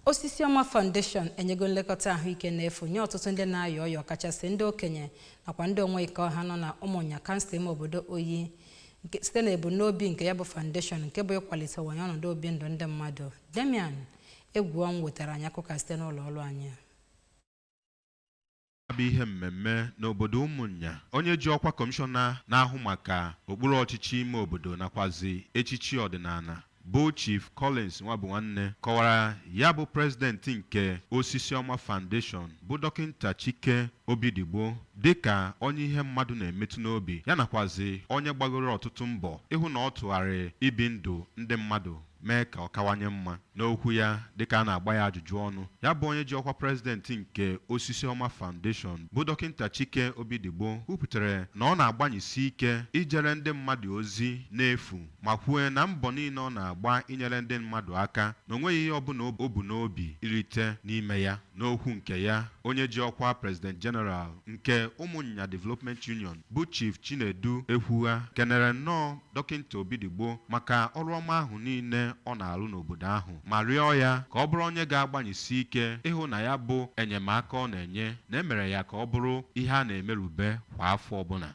Osisi Ọma Foundation enyego nlekọta ahụike n'efu nye ọtụtụ ndị na-ayọ ọyọ, kachasị ndị okenye nakwa ndị onwe ike ọha nọ na Ụmụnya, kansụl ime obodo Oyi, nke site na ebumnobi nke ya bụ foundation, nke bụ ịkwalitewanye ọnọdụ obi ndụ ndị mmadụ. Damian Egwuọnwụ wetara anyị akụkọ a site n'ụlọ ọrụ anyị. Bụ ihe mmemme n'obodo Ụmụnya, onye ji ọkwa kọmishọna na-ahụ maka okpuru ọchịchị ime obodo nakwazi echichi ọdịnala, bụ Chief Collins Nwabunwanne, kọwara ya bụ prezidenti nke Osisi Ọma Foundation, bụ Dọkịnta Chike Obidigbo, dịka onye ihe mmadụ na-emetụ n'obi ya nakwazi onye gbagoro ọtụtụ mbọ ịhụ na ọ tụgharịrị ibi ndụ ndị mmadụ mee ka ọ kawanye mma. N'okwu ya dịka a na-agba ya ajụjụ ọnụ, ya bụ onye ji ọkwa prezidenti nke Osisi Ọma Foundation, bụ Dọkịnta Chike Obidigbo, kwupụtara na ọ na-agbanyesi ike ijere ndị mmadụ ozi n'efu, ma kwue na mbọ niile ọ na-agba inyere ndị mmadụ aka na o nweghị ihe ọbụla o bu n'obi irite n'ime ya. N'okwu nke ya, onye ji ọkwa President General nke Ụmụnya Development Union, bụ Chief Chinedu Ekwugha, kenere nnọọ Dọkịnta Obidigbo maka ọrụ ọma ahụ niile ọ na-arụ n'obodo ahụ, ma rịọ ya ka ọ bụrụ onye ga-agbanyesi ike ịhụ na ya bụ enyemaka ọ na-enye na emere ya ka ọ bụrụ ihe a na-emerube kwa afọ ọbụla.